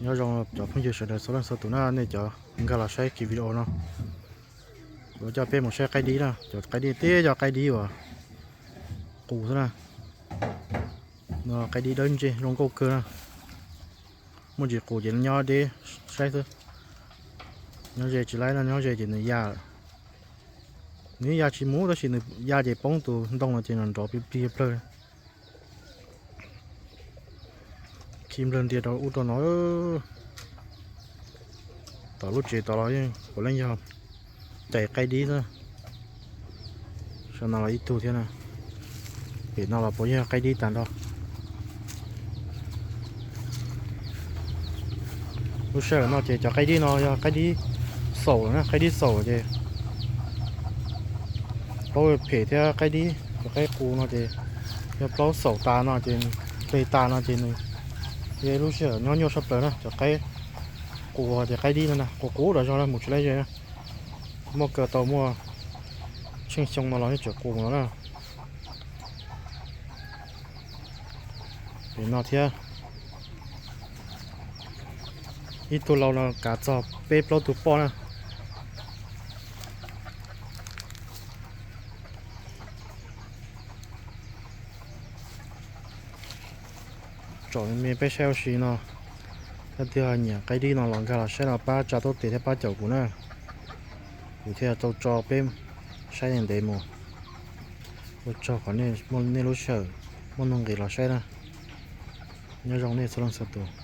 Nyob zoo cov phooj ywg sawv daws txhua leej txhua tus na, nej cov nkag los saib kiv video no, kuv coj peb mus saib qaib dib na. Cov qaib dib tib yog qaib dib uas qus xwb na. Qaib dib dawb ntseg zoo nkauj kawg na. Muaj ntsis qus ces nyob deb saib xwb. Nyob ze tsis laib no, nyob ze ces nws ya. Nws ya tsis mus tab sis nws ya ces poob tus ntoo no ces nws nrov plig plig plawg. Khi nplawg ntias rau ub rau no. Tom lub tsev tod los yeej puav leej yog cais qaib dib xwb. Saum no los ib tug thiab na. Pem no los puav yog qaib dib tag nrho. Lub sij hawm no ces cov qaib dib no yog qaib dib xaum lawm na, qaib dib xaum ces plaub phem thiab qaib dib, cov qaib qus no ces yog plaub xaum tas no ces, ple tas no ces nws yog ib lub sij hawm nyob nyuaj saj plaws na. Cov qaib qus ces qaib dib no na, qus qus los zog na, mus tsis laib ze na. Muaj kaw tau muaj tsheej xyoo no los yeej tseem qus no na. Pem no thiab, ib tug lau no kav txog peb plaub tug poj na. Tsom me peb saib ua si no. Leej twg ho nyiam qaib dib no los nkag los saib no pab tsa tau tes thiab pab caum kuv na. Kuv thiaj tau tso peb saib ntev mus. Ua tsaug qhov nej lub sij hawm muaj nuj nqis los saib na. Nyob zoo nej txhua leej txhua tus.